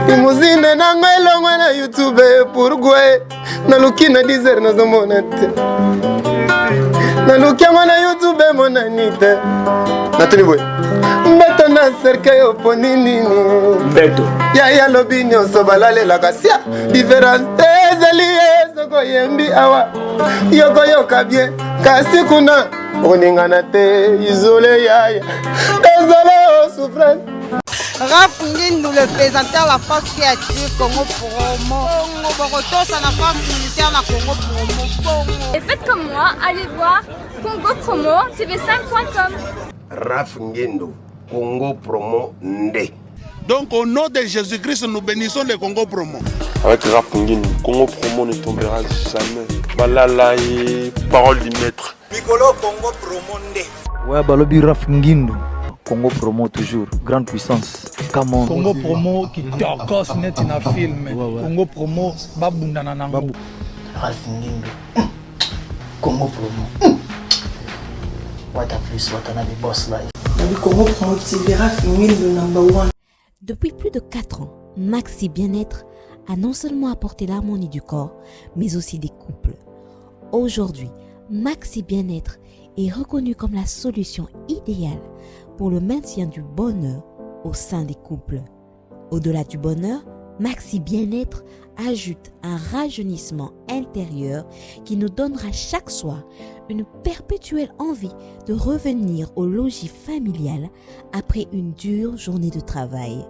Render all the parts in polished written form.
Limousine nanga elongwe na YouTube pourquoi naluki na 10 nazomona te naluki yango na youtube emonani te natuni boye mbeto na cercueil oponi nini mbeto yaya lobi nyonso balalelaka sia diference ezali ye soko oyembi awa yokoyoka bien kasi kuna okoningana te isole yaya ezala o souffrance. Raf Ngindu, le pesanteur, la force qui attire Congo Promo. Bongo, Bokotosa, la force militaire, la Congo Promo. Bongo. Et faites comme moi, allez voir Congo Promo TV5.com. Raf Ngindu, Congo Promo Nde. Donc au nom de Jésus-Christ, nous bénissons le Congo Promo. Avec Raf Ngindu, Congo Promo ne tombera jamais. Balala et parole du maître. Mikolo Congo Promo nde. Ouais, balobi Raf Ngindu. Congo Promo toujours, grande puissance. Come on. Congo Promo kitokos neti na film. Ouais. Congo Promo babundana nango. Babu. Ralph Ngindu. Congo Promo. What a plus, what another boss life. Nabi Congo Promo TV, Ralph Ngindu number one. Depuis plus de 4 ans, Maxi Bien-être a non seulement apporté l'harmonie du corps, mais aussi des couples. Aujourd'hui, Maxi Bien-être est reconnu comme la solution idéale pour le maintien du bonheur au sein des couples. Au-delà du bonheur, Maxi Bien-être ajoute un rajeunissement intérieur qui nous donnera chaque soir une perpétuelle envie de revenir au logis familial après une dure journée de travail.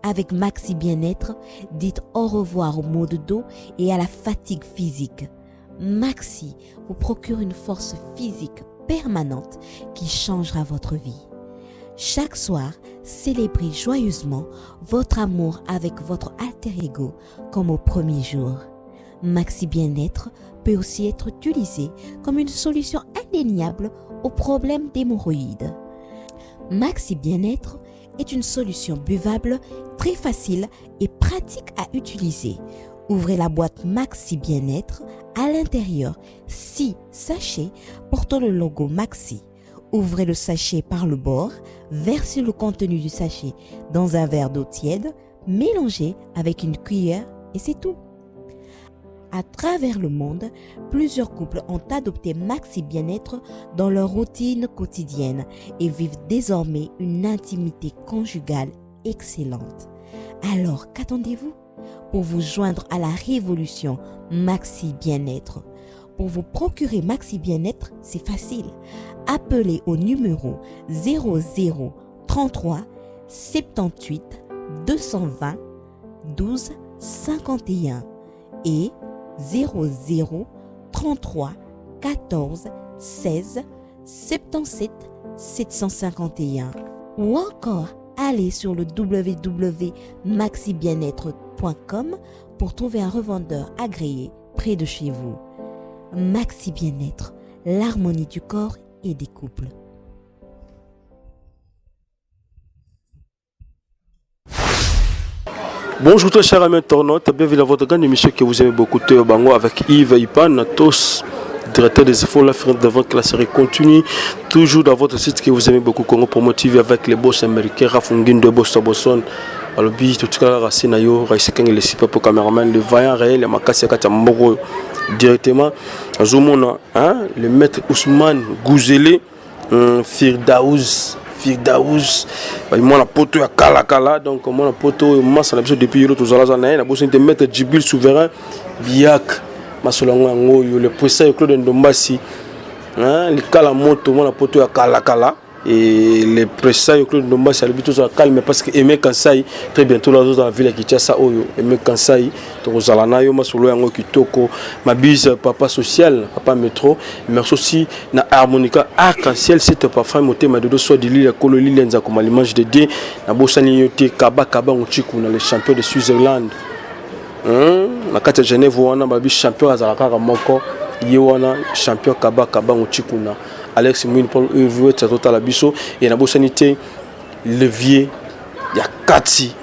Avec Maxi Bien-être, dites au revoir aux maux de dos et à la fatigue physique. Maxi vous procure une force physique permanente qui changera votre vie. Chaque soir, célébrez joyeusement votre amour avec votre alter ego comme au premier jour. Maxi Bien-être peut aussi être utilisé comme une solution indéniable aux problèmes d'hémorroïdes. Maxi Bien-être est une solution buvable très facile et pratique à utiliser. Ouvrez la boîte Maxi Bien-être à l'intérieur, 6 sachets portant le logo Maxi. Ouvrez le sachet par le bord, versez le contenu du sachet dans un verre d'eau tiède, mélangez avec une cuillère et c'est tout. À travers le monde, plusieurs couples ont adopté Maxi Bien-être dans leur routine quotidienne et vivent désormais une intimité conjugale excellente. Alors, qu'attendez-vous pour vous joindre à la révolution Maxi Bien-être? Pour vous procurer Maxi Bien-être, c'est facile. Appelez au numéro 00 33 78 220 12 51 et 00 33 14 16 77 751 ou encore allez sur le www.maxibienetre.com pour trouver un revendeur agréé près de chez vous. Maxi Bien-être, l'harmonie du corps et des couples. Bonjour très chers amis internautes, bienvenue dans votre grande émission que vous aimez beaucoup, Théo Bango avec Yves Ipan, tous directeur des efforts, la ferme devant que la série continue, toujours dans votre site que vous aimez beaucoup, Congo Promo TV avec les boss américains, Rafungin de Boss Boston, alobi totikala kaka se na yo raisi kengele sipa po cameraman le vaillant réel ya makasi ya kati ya mboka oyo directement azomona hein, le maître Ousmane Gouzele Firdaus Firdaus mwana poto ya kala kala donc mwana poto oyo masa na biso depuis yolo tozala za na ye nabosani te maître Djibril souverain biak masolo yango yango oyo le puissant Claude Ndombasi hein, likala moto mwana poto ya kala kala et le président Claude Ndombasi alobi tozala calme parce que Aimé Kansai très bientôt là tozala ville ya Kinshasa oyo Aimé Kansai tokozala na yo masolo yango kitoko mabise papa social papa metro merci aussi na harmonica arc-en-ciel c'est parfum motema dodo soit de lila kolo lila nzako l'image de Dieu na bosani yo te kaba kaba ngochiku na le champion de Switzerland na kati ya Genève wana babi champion azala kaka moko ye wana champion kaba kaba ngochiku na Alex Mwin Paul Evuet totala biso et na bosani te levier ya kati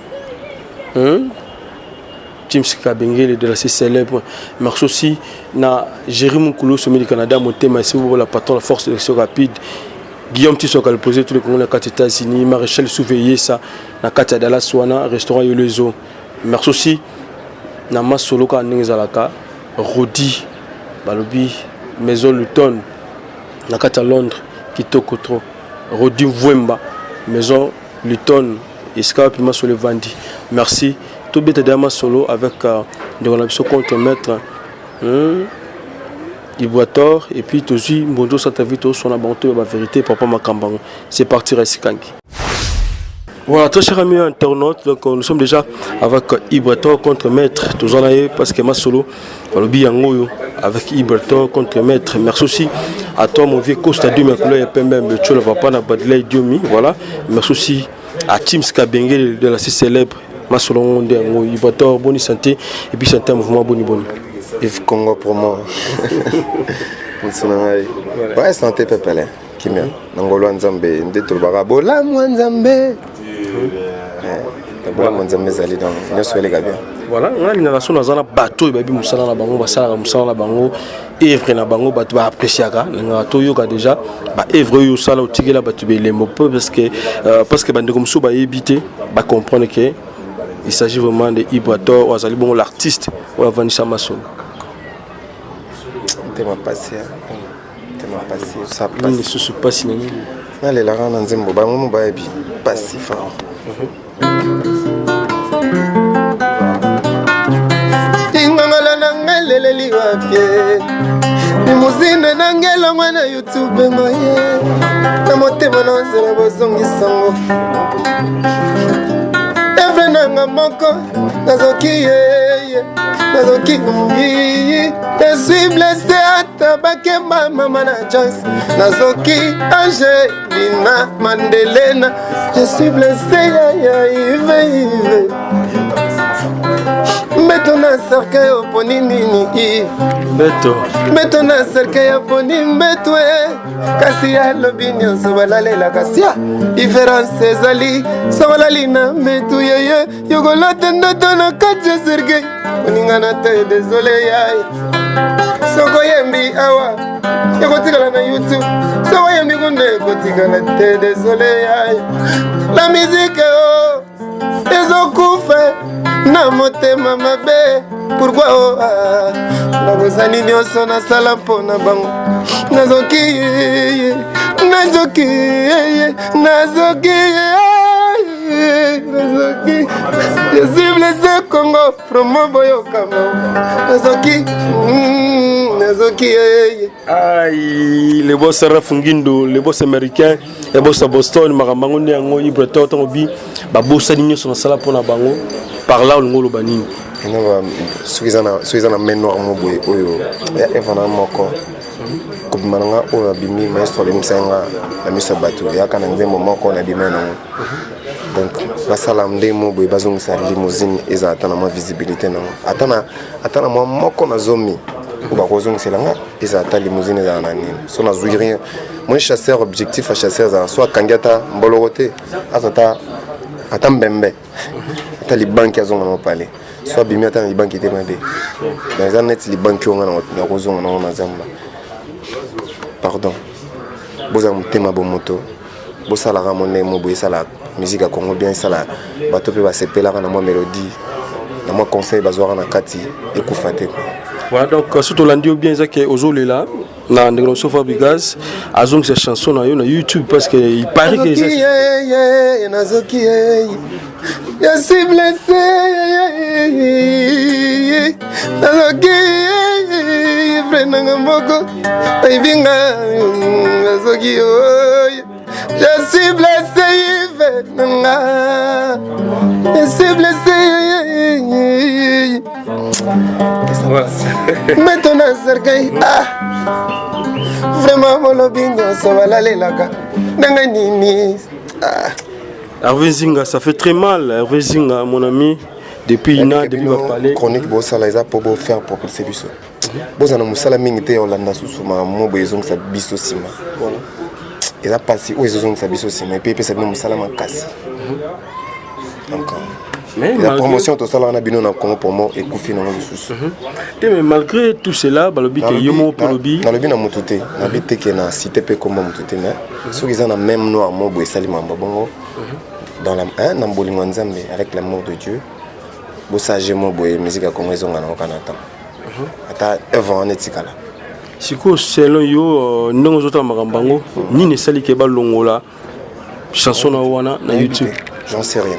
James Kabengele de la C célèbre merci aussi na Jérémy Moukoulou sommet du Canada motema esi la patron la force de l'action rapide. Guillaume Tisoka le président tout le Congo na kati États-Unis, Maréchal Souveyesa na kati ya Dallas wana restaurant Yolezo. Merci aussi na masolo kaka ndenge ezalaka Rodi balobi Maison Luton na kati ya Londres kitoko trop. Rodi Mvuemba Maison Luton esika wapi masolo evandi. Merci. Tobeta deja masolo avec euh, ndeko na biso contre maître Iboator et puis tozwi mbonzo sata vie toswana bango toyeba vérité papa makambo yango. C'est parti Resikangi. Voilà, très cher ami internaute, donc nous sommes déjà avec Ibrator contre Maître, tous en parce que Masolo, balobi yango oyo avec Ibrator contre Maître. Merci aussi à toi mon vieux Costa Diomi ya couleur ya pembe, Tchola papa na Badley Diomi, voilà. Merci aussi à Teams Kabengele de la célèbre Masolo nde yango Ibrator, bonne santé et puis santé mouvement boni boni. Yves Congo promo. Mosu na ngai. Ouais, santé pepele. Kimia. Na ngolu ya Nzambe nde tolobaka bolamu ya Nzambe. Eh, bolamu ya Nzambe ezali donc nyonso eleka bien. Voilà, nga nalingaka so naza na bato oyo bayebi mosala na bango, basalaka mosala na bango, œuvre na bango bato baappréciaka. Nalingaka toyoka déjà ba œuvre oyo osala otikela bato belembo mpo parce que euh, parce que bandeko mosusu bayebi te bacomprendre que il s'agit vraiment de Ibrator oyo azali bongo l'artiste oyo avandisa masolo. Motema pasi motema pasi sa pasi. Nini lisusu pasi na nini? Nalelaka na nzembo bango mo bayebi pasi fa. Ingangala na ngai leleli wapi limuzine na ngai elongwe na youtube ngoye na motema na nzela bozongisango evre nanga moko nazoki yeye nazoki je suis blessé ata bakemba mama na Joyce nazoki Angelina Mandelena je suis blessé yaya Ive Ive mbeto na cercueil oponi nini mbeto mbeto na cercueil oponi mbeto e kasi alobi nyonso balalelaka sia diference ezali so balali na mbeto yeye yokolota ndoto na kati ya cercueil oningana te desole yai soko oyembi awa ekotikala na youtube soko oyembi kuna ekotikala te desole yai la mizike o oh, ezokufa na motema mabe pourkui o oh, ah, nabosani nyonso nasala mpo na bango nazoki nazoki nazoki nazoki je suis blessé Congo promo boyokama nazoki mm, nazoki Aïe, le boss Raf Ngindo, le boss américain, le boss à Boston, makambo yango nde yango Ibrator ntango bi babosani nyonso nasala mpo na bango par là olingo oloba nini soki eza na main noire mo boye oyo ya eva na moko kobima na nga oyo abimi maestro abimisaki nga na miso ya bato eyaka na nzembo moko na bima nango donc basala nde mo boye bazongisa limousine ezala ata na mwa visibilité nango ata na mwa moko na zomi oyo bakozongisela nga ezala ata limousine ezala na nini so nazwi rien moi chasseur objectif ya chasseur ezala so akangi ata mboloko te aza ata ata mbembe ata libanki azonga na mopale so abimi ata na libanki te mabe donc eza neti libanki oyo nga nakozonga nango na zamba pardon bozala motema bomoto bosalaka mo ndenge mo boye esala musique ya congo bien esala bato mpe basepelaka na mwa mélodie na mwa conseil bazwaka na kati ekufa te quoi. Voilà donc soki tolandi yo bien eza ke ozolela na ndeko na biso Fabregas azongisa chanson na yo na YouTube parce que il paraît que eza nazoki je suis blessé nazoki vrai nanga moko ayibi nga nazoki oyo Je suis blessé, Yves Nanga. Je suis blessé. Mbeto na cercueil. Ah. Vraiment, molobi nyonso balalelaka. Ndenge nini? Ah. Hervé Zinga, ça fait très mal. Hervé Zinga, mon ami, depuis Ina, depuis Bapalais. Chronique bosala eza po bo faire propulser biso. Bozala na mosala mingi te ya olanda susu makambo boye ezongisa biso nsima. Eza mpasi oyo ezozongisa biso nsima epe epesa bino mosala makasi. Donc, La promotion tosalaka na bino na Congo Promo ekufi nango lisusu. Te, mais malgré tout cela, balobi ke yo moko mpe olobi. Nalobi na motu te, nabi te ke na cité mpe komba motu te, mais soki eza na même noir mo boye esali mamba bongo dans la, hein, na bolingo ya Nzambe, avec l'amour de Dieu, bosage mo boye, musique ya Congo ezonga nango kana temps ata œuvre wana etikala. Sikoyo, selon yo, ndenge ozotala makambo yango, nini esali ke balongola chanson na yo wana na YouTube? J'en sais rien.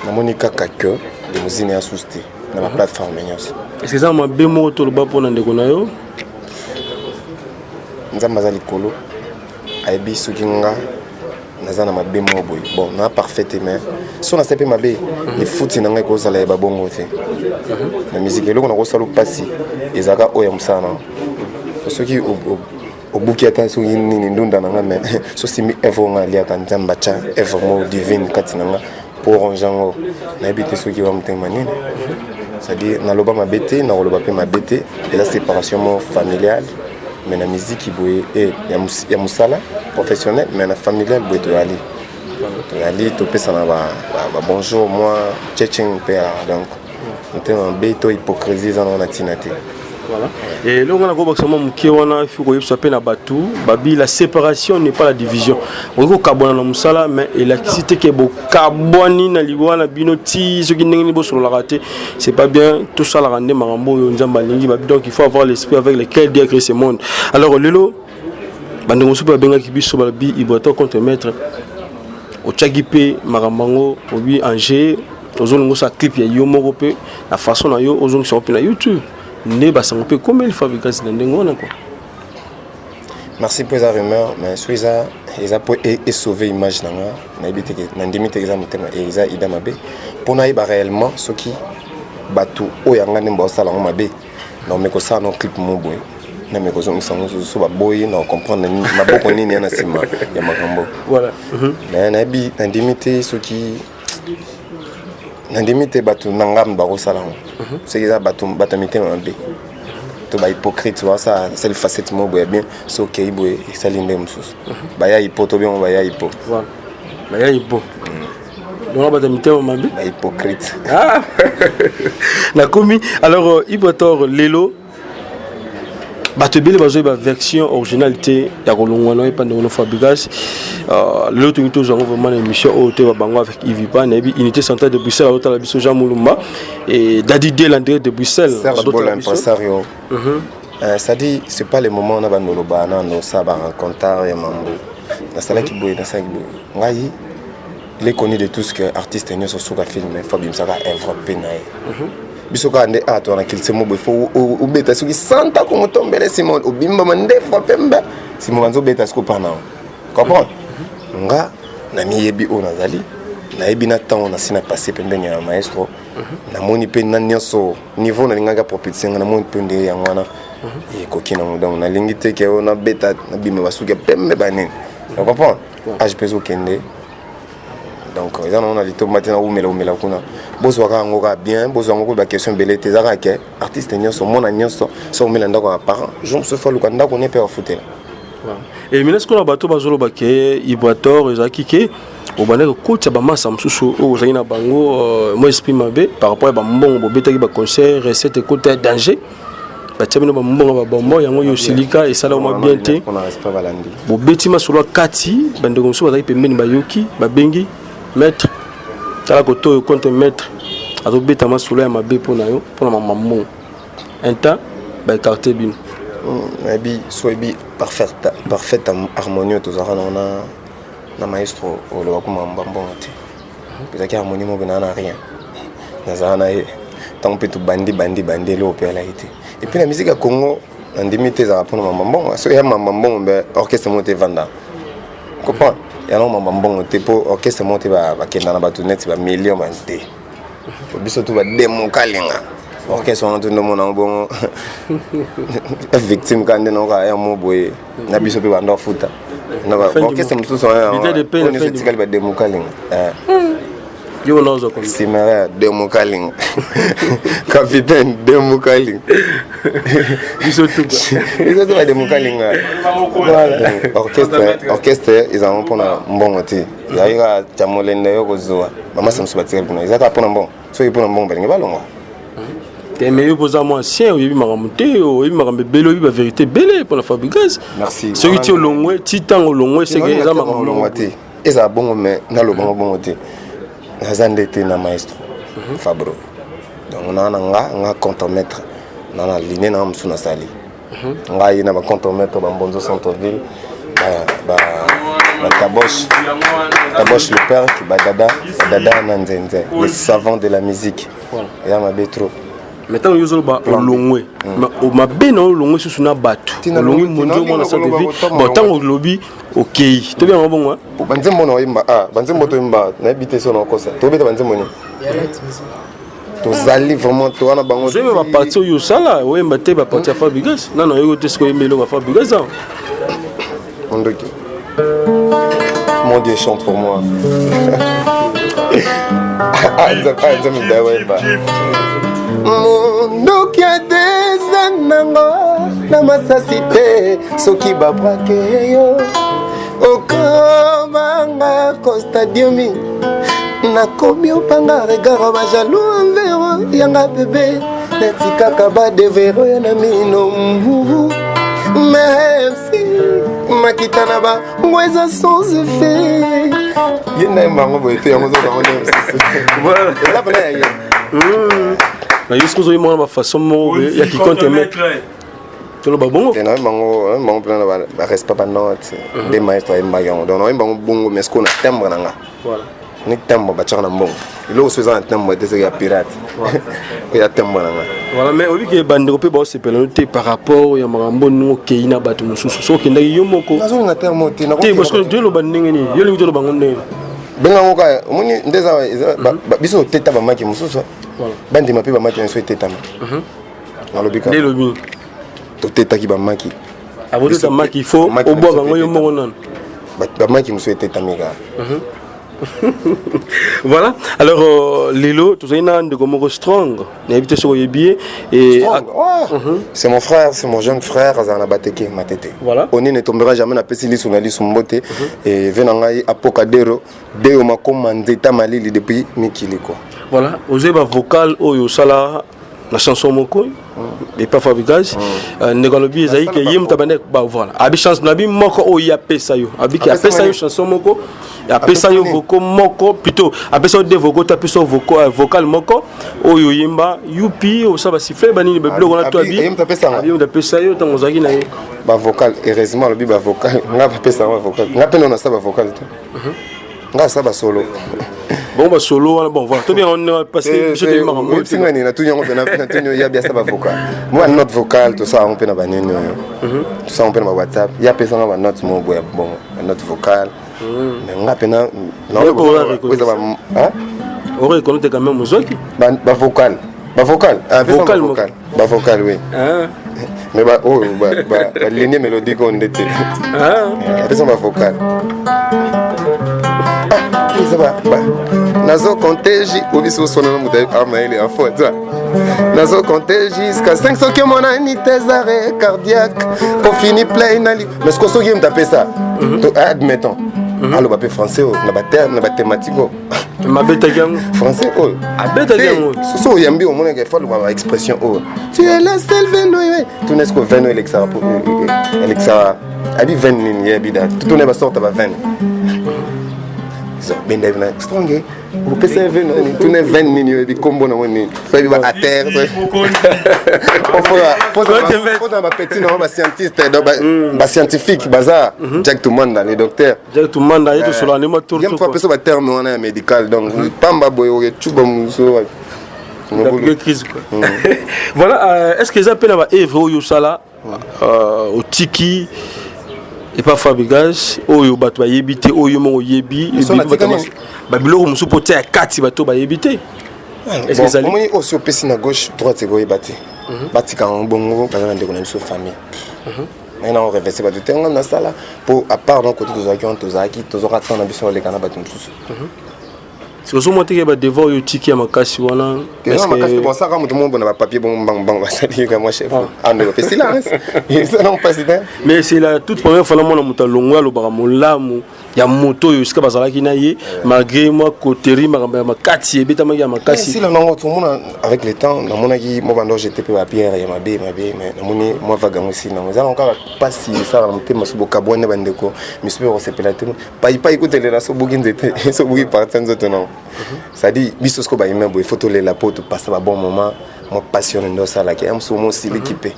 Namoni kaka que Limousine ya susu te na baplateforme nyonso. Est-ce eza mabe moko toloba mpona ndeko na yo? Nzambe aza likolo, ayebi soki nga naza na mabe moko boye. Bon, na parfait te, mais so nasali mpe mabe, lifuti na ngai ekozala ya babongo te na musique. Eloko nakosala mpasi ezalaka oyo ya mosala na soki obuki ata soki nini ndunda na nga, mais sosimbi œuvre nga aliaka. Nzambe atya œuvre moko divine kati na nga po orange yango. Nayebi te soki wa motema nini, c'est-à-dire naloba mabe te, nakoloba mpe mabe te. Eza séparation moko familiale, mais na miziki boye ya mosala professionnel, mais na familial boye toyali topesana ba bonjour, mwa cheching mpe. Donc motema mabe to hypocrisie eza nango na ntina te. Voilà. Et eloko nga nakobakisa mwa moke wana, il faut koyebisa mpe na bato babi: la séparation n'est pas la division. Okoki kokabwana na mosala, mais elakisi te ke bokabwani na liwa na bino ti soki ndenge nini bosololaka te. C'est pas bien. Tosalaka nde makambo oyo Nzambe alingi babi. Donc il faut avoir l'esprit avec lequel Dieu a créé ce monde. Alors lelo, bandeko mosusu mpe babengaki biso, balobi Ibrator contre maître otiaki mpe makambo yango obi ange ozolinga osala clip ya yo moko mpe na façon na yo, ozongisa mpe na YouTube nde basango mpe ekomeli Fabregas na ndenge wana quoi. Merci mpo eza rumeur, mais so eza mpo esauve image na nga. Nayebi te, nandimi te eza motema, eza ida mabe mpo nayeba réellement soki bato oyo yanga nde baosala yango mabe. Na kosala no clip mo boye, name kozongisa yango so baboyi na comprendre maboko nini ya na nsima ya makambo. Mais nayebi, nandimi te, soki nandimi te bato na ngambo bakosala yango, soki eza bato ya mitema mabe to bahypocrite, basala asali facette moko boye ya bien, so okei boye esali nde mosusu baya hipo to biango baya hipo. Baya hipo donc bato ya mitema mabe. Bahypocrite. Nakomi. Alors, Ibrator, lelo bato ebele bazoyeba version originale te ya kolongwa na epa ndeko no Fabregas. Lelo tolingi tozwa yango vraiment na émission oyo toyeba bango avec Ivipa. Nayebi unité centrale de Bruxelles azotala biso, Jean Mulumba et Dadi Del André de Bruxelles. Serge Bola, impresario. C'est-à-dire c'est pas le moment na bandoloba nano osala barencontre ya mambo nasalaki boye, nasalaki boye. Ngai, il est connu de tous que artiste nyonso soki film fo abimisaka œuvre mpe na ye. Biso kaka nde awa toza na culture mo boye, fo obeta soki santa kongo tombele, nsima obimbama ndefa pembe, nsima banza obeta siko mpa nao comprendre. Nga namiyebi oyo nazali, nayebi na ntango nasi na passe pembeni ya maestro, namoni mpe na nyonso niveau nalingaki apropulse nga, namoni mpe nde yango wana ekoki nango. Donc nalingi te ke oyo nabeta nabima basuki ya pembe banini, comprendre, age mpe ezokende. Donc eza nango na litomba te naumela umela kuna. Bozwaka yango kaka bien, bozwa yango koyo baquestion ebele te. Eza kaka ke artiste nyonso, mwana nyonso so omela ndako ya parent, jour mosusu fo aluka ndako ne mpe afutela. Et maintenant, sikoyo na bato bazoloba ke Ibrator ezalaki ke obandaki kokotisa bamasa mosusu oyo ozalaki na bango mwa esprit mabe par rapport ya bambongo bobetaki baconcert, recette ekota ya danger, batia bino bambongo babombo yango, yo osilika, esala mwa bien te. Bobeti masolo ya kati, bandeko mosusu bazalaki pembeni, bayoki, babengi maître: tala koto oyo contre maître azobeta masolo ya mabe mpo na yo, mpo na mama mbongo. Un temps baécarte bino. Nayebi so oyebi parfaite harmonie oyo tozalaka nango na maestro, oloba kuma mbambongo te. Ezalaki harmonie moko naa na rien, nazala na ye ntango mpe tobandi bandi bandi eloko mpe alaki te. Et puis na musique ya Congo, nandimi te ezalaka mpona mamba mbongo. So ya mamba mbongo, mbe orchestre moko te evanda, comprendre yango mamba mbongo te, mpo orchestre moko te bakenda na bato neti bamillion bante. Biso tu bademo kalinga orchestre wana, tundomona yango bongo victime kaka nde naoka ya mo boye na biso mpe banda afuta orchestre mosusu wana nyonso etikali bademo kalinga. Yo wana ozwa combien? Simara Demokaling. Capitaine Demokaling. Biso tout. Biso tout ba Demokaling. Voilà. Orchestre, orchestre ezalaka mpona mbongo te. Ezalaki kaka chamolenda yo kozwa. Bamasa mosusu batikali kuna. Ezalaka mpona mbongo. Soki mpona mbongo balingi balongwa. Te mais yo boza mwa ancien oyebi makambo te oyebi makambo ebele oyebi baverité ebele mpona Fabregas. Merci. Soki ti olongwe ti ntango olongwe seke eza makambo olongwa te. Ezala bongo mais naloba ngo bongo te. Naza nde te na maestro Fabro. Donc na na nga nga contre maître. Na na ligne na mosusu nasali. Ngai na ba contre maître ba Mbonzo centre ville ba ba ba Taboche. Taboche le père qui ba dada, ba dada na nzenze, les savants de la musique. Eza mabe trop. Mais ntango yo ozoloba olongwe mabe na olongwe susu na bato olongwi mondio mwana centre ville bon ntango olobi okei tobi yango bongo banzembo na oyemba ah banzembo toyemba nayebi te so na okosa tobeta banzembo nini tozali vraiment to wana bango ozoyeba baparti oyo osala oyemba te baparti ya Fabregas nano oyoki te soki oyemba eloko ya Fabregas awa Mondoki. Mon Dieu chante pour moi. Ah, nzambe ndawemba. Mondoki adeza nango na masasi te soki babwake yo okobanga Costa Diomi nakomi opanga regard bajalou envers yanga bebe neti kaka badevero ya na mino mbu merci makita na bango eza sans effet ye na ye bango boye te yango ozobango nde mosusu eza mpena ya ye na yo soki ozoyemba wana bafaçon moko boye ya kiconte maître toloba bongo te nayemba yango nayemba yango mpena na barespect banote nde maestro ayembaki yango donc nayemba yango bongo mais sikoyo na timbre na nga ni timbre batiaka na mbongo eloko so eza na timbre te seke ya pirate ya timbre na nga voilà mais oyebi ke bandeko mpe baosepela no te par rapport ya makambo ndenge okei na bato mosusu so okendaki yo moko nazolinga terme te te parce que toloba ndenge nini yo olingi toloba yango ndenge benga yango kaka omoni nde eza biso toteta bamaki mosusu bandima mpe bamaki na biso etetama nalobi kaka nde totetaki bamaki aboteta maki il faut obwaka yango yo moko nano bamaki mosusu etetami kaka voilà alors euh, lelo tozali na ndeko moko strong nayebi te soki oyebi ye oh, c'est mon frère c'est mon jeune frère azala na bateke matete voilà. oni ne tombera jamais napesi lisu na lisu mbote e ve na ngai apokadero deyo makoma nzeta malili depuis mikili quoi voilà ozwi bavocal oyo osala na chanson moko epa Fabregas ndeko alobi ezali ke ye moto abandaki ba voilà abi chance na bi moko oyo ye apesa yo abi ke apesa yo chanson moko apesa yo vocal moko plutôt apesa yo deux vocaux to apesa yo vocal moko oyo oyemba yupi osala basiffle banini babiloko wana to abi ye moto apesa yo ntango ozalaki na ye bavocal heureusement alobi bavocal nga bapesa yango bavocal nga mpe nano asala bavocal te nga asala basolo bon basolo wana bon voilà tobi yango parce que biso toyebi makambo oyo singa nini natuni yango mpe natuni oyo yabi asala bavocal mwa note vocale tosala yango mpe na banini oyo tosala yango mpe na bawhatsapp ye apesanga banote moko boye ya bongo banote vocale mais nga mpena eza oreconnaître quand même ozwaki bavocal bavocal vocal bavocal oui mais oyo baligne mélodique oyo nde te apesa bavocal eza nazo compte j obiso oswana na moto amayele afo nazo compte jusqu'à 5 soki omonani te arrêt cardiaque ofini play na li mais siko soki ye moto apesa admettons aloba mpe français oyo na baterme na bathématique oyo mabetaki yango français oyo abetaki yango soso oyambi omonaka efo aloba ba expression oyo tu es la seule veno ye tuna eske veno elekisaka elekisaka abi vene nini ye abida tuna basorte ba vene benda na stronge opesa ye vene nini tuna vene nini oyebi nkombo nango nini soyebi ba ater mpona bapeti nango bascientiste bascientifique baza Jack Tumanda le docteur Jack Tumanda ye tosolola nde mwa tour ye mpo apesa baterme wana ya médical donc pamba boye okecuba mosu crise quoi voilà euh, est ce que eza mpe na baevre oyo osala otiki epa Fabregas oyo bato bayebi te oyo moko oyebi babiloko mosusu mpo tia ya kati bato bayebi te omoni oyo si opesi na gauche droite ekoyeba te batika yango bongo baza na ndeko na biso famille naye nango revese bato te nga nasala mpo à part na kote tozalaki wana tozalaki tozwaka temps na biso oleka na bato mosusu. Ozomona teke badevoir oyo otiki ya makasi wana. Makasi bosaka moto moko na bapapier bongo mbango basali ka mwa chef ando bapesi silence, ezala mpasi te. Mais c'est la toute première fois namona moto alongwe alobaka molamu ya moto oyo esika bazalaki na ye, malgré mwa koteri makambo ya makati ebetamaki ya makasi. Sila nango tomona avec le temps. Namonaki mwa bando jete mpe bapierre ya mabe mabe, mais namoni mwa vague yango esili nango. Eza nango kaka mpasi esala na motema so bokabwani na bandeko misu mpe bakosepela te. Paipai kutelela so obuki nzete, so obuki partie ya nzoto nango. C'est-à-dire biso siko bahumain boye, faut tolela mpo topasa babon moment. Mwa pasi wana nde osalaki ya mosu mo osiliki mpe,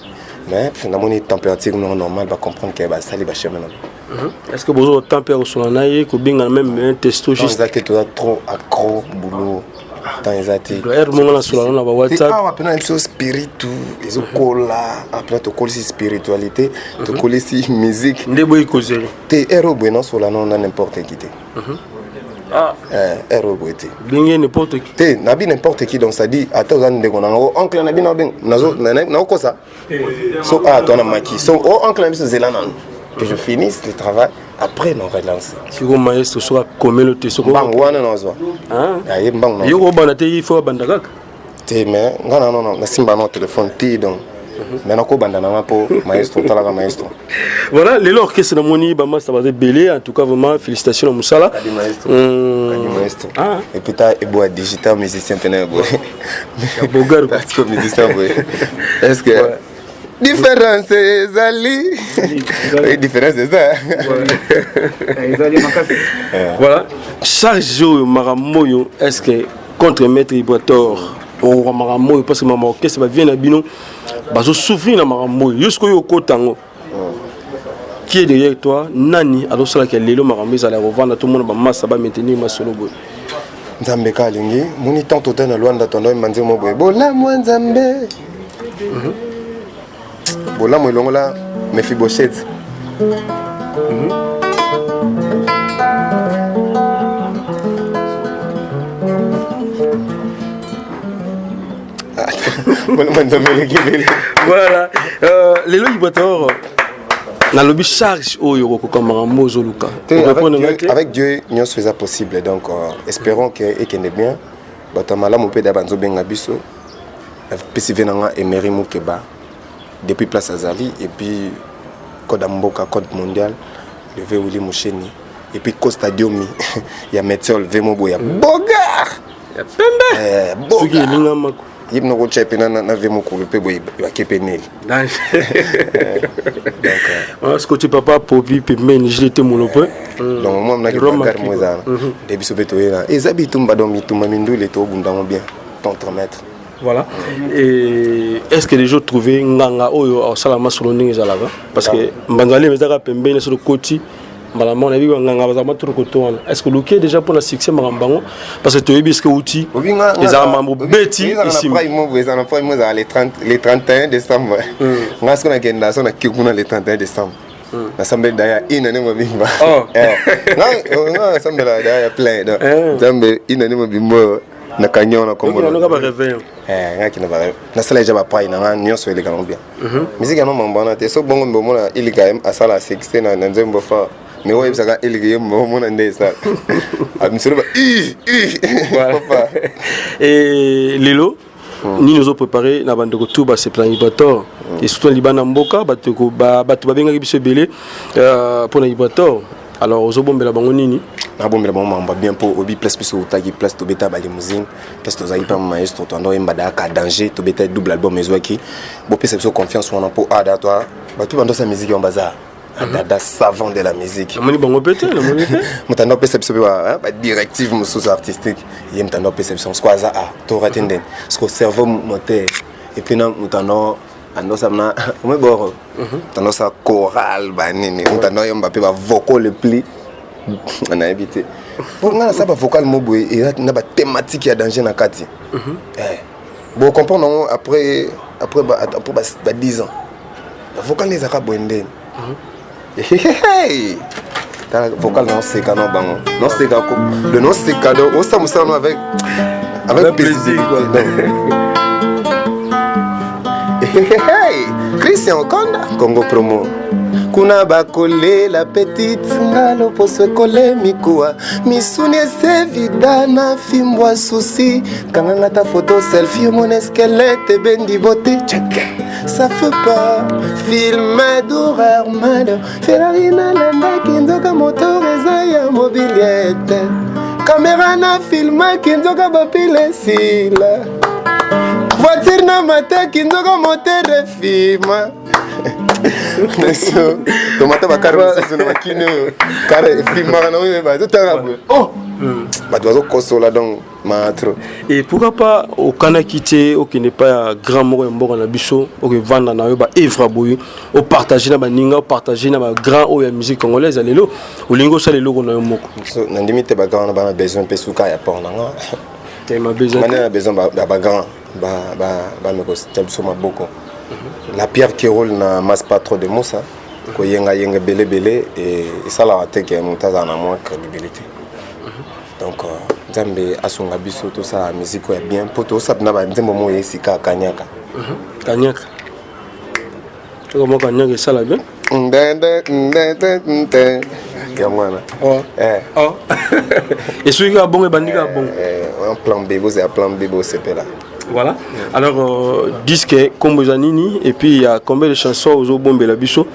mais namoni température nango normal, bacomprendre ke basali bachemin nango. Est ce que bozwa temps mpe ya kosola na ye, kobengana même un testo juste? Eza te, toza trop accro boulot, temps eza te. Heure mongo nasola na ba WhatsApp. Awa mpena biso spiritu ezokola apres, tokolisi spiritualité, tokolisi musique. Nde boyi kozela. Te, heure oyo boye nasola no na n'importe qui te. Heure oyo boye te. Ndenge n'importe qui? Te, nabi n'importe qui, donc c'est-à-dire ata oza ndeko na ngo, oncle na bino, naokosa so ah toa na maki so o oncle na biso, zela nanu que je finisse le travail, après na relance. Siko maestro soki akomeli te, soko mbango wana nazwa aye mbango. Yo kobanda te, il faut abanda kaka. Te, mais nga na nono nasimba no téléphone te, donc mais nakobanda nanga mpo maestro otalaka maestro. Voilà, lelo orchestre namoni bamasta baza ebele. En tout cas vraiment félicitations na mosala. Kadi maestro, Kadi maestro. Et puis ta eboa digital musicien pene boye. Bogar. Parce musicien boye, est ce que différence ezali? Oui, différence eza. Ezali makasi. Voilà, charge oyo, makambo oyo, est ce que contre maître Ibrator okoka makambo oyo? Parce que makambo orchestre bavie na bino bazosouffrir na makambo oyo, yo sikoyo okota yango, qui est derrière toi? Nani azosalaka lelo makambo ezala ya kovanda, tomona bamasa bamaintenir masolo boye? Nzambe ka alingi moni tant totai na Lwanda, tondo oyemba nzembo boye: bolamu ya Nzambe, bolamu elongola Mephibosheth. Bolamu ya Nzambe eleki ebele. Voilà, lelo Ibrator nalobi charge oyo okokoka makambo ozoluka? Avec Dieu nyonso eza possible, donc espérons que ekende bien. Bato ya malamu mpe da banzobenga biso. Napesi ve nanga Emery Mukeba depuis place azali, et puis code ya mboka, code mondial, le ve Willi Musheni, et puis Costa Diomi ya Metiol, ve mobo ya bogar. Ya pembe soki elingamako. Ye bino kotya mpe na ve mokolo mpe boye bake mpe neli. Scoti papa popi pembeni Gilete Molope. Donc mwa mnaki bakar mo ezala nde biso mpe toyela eza bitumba, donc bitumba mindule tobundango bien contre maître. Voilà, et est ce que déjà trouvé nganga oyo asala masolo ndenge ezalaka? Parce que mbanzalema ezaka pembeni, soki okoti mbala moko nayebi banganga bazala matoro koto wana. Est ce que oluki déjà mpona succès makambo bango? Parce que toyebi ce que outi ezala mambo beti. Esimba ezala na prime, ezala le 31 décembre. Nga soki nakenda so nake kuna le 31 décembre, nasambeli daya une année mobimba. Nga nasambela daya ya plein, donc Nzambe, une année mobimba oyo nakangi yango na kombo ngaki na nasala deja bapai na nga nyonso eleka nango bien. Musique yango mambo wana te. So bongo mbe omona elika asala succès na nzembo fort, mais oyo oyebisaka elika ye mbe omona nde esala misolo ba. Papa, lelo nini ozoprépare na bandeko tu basepela Ibrator, et surtout na libanda mboka, bato babengaki biso ebele mpona Ibrator? Alors ozobombela bango nini? Nabombela bango mambo bien, mpo oyebi place biso otaki, place tobeta balimousine, place tozalaki mpa maestro, toanda oyemba dayaka danger, tobeta double album ezwaki. Bopesa biso confiance wana, mpo ada to bato bandosa musique yango baza dada savant de la musique. Namoni bango mpe te, namoni te. Moto anda opesa biso mpe badirective mosusu artistique, ye moto anda opesa biso siko aza a torate ndeni siko cerveau moteur, et puis na moto ando andosala na omoi boro, moto andosala choral banini, moto ando oyemba mpe bavocal le plus nayebi te, mpo ngai nasala bavocal mo boye eza na bathématique ya danger na kati. Bo comprendre yango après ba 10 ans. Bavocal nde ezalaka boye ndeni. Tala vocal na oseka no bango noseka le noseka, donc osala mosala no avec plaisir. Christian Okonda, Congo Promo. Kuna bakolela petite nga loposo ekole mikuwa misuni esevida na fimbwa susi kanganga ta foto selfie omona esquelette ebendi bote check ça fait pas film d'horreur malheur Ferrari nalandaki nzoka moteur eza ya mobiliete kamera na filmaki nzoka bapile esila voiture na mataki nzoka moteur efima tomata bakare mosusu na bakini oyo kare efimaka na oyo totala boye oh bato bazokosola donc ma trop. Et pourquoi pas okanaki te okende pa ya grand moko ya mboka na biso okevanda na yo ba evre boye opartage na baninga opartage na ba grand oyo ya musique congolaise ya lelo olingi osala eloko na yo moko. So, nandimi te ba grand bana besoin mpe suka ya port na nga. Te ma besoin. Bana na besoin ba ba grand ba ba ba meko tia biso maboko. La pierre qui roule na masse pas trop de moussa. Koyenga yenga bele bele et esalaka te ke moto azala na mwa crédibilité. Donc Nzambe asunga biso tosala musique oyo ya bien mpo tosala na banzembo moko ya esika kanyaka. Kanyaka. Toko moko kanyaka esala bien. Ndende ndende nde yango wana. Oh. Eh. Oh. Esuki kaka bongo ebandi kaka bongo. Eh, un plan B bozela plan B bosepela. Voilà. Alors euh, disque kombo eza nini et puis il y a combien de chansons ozobombela biso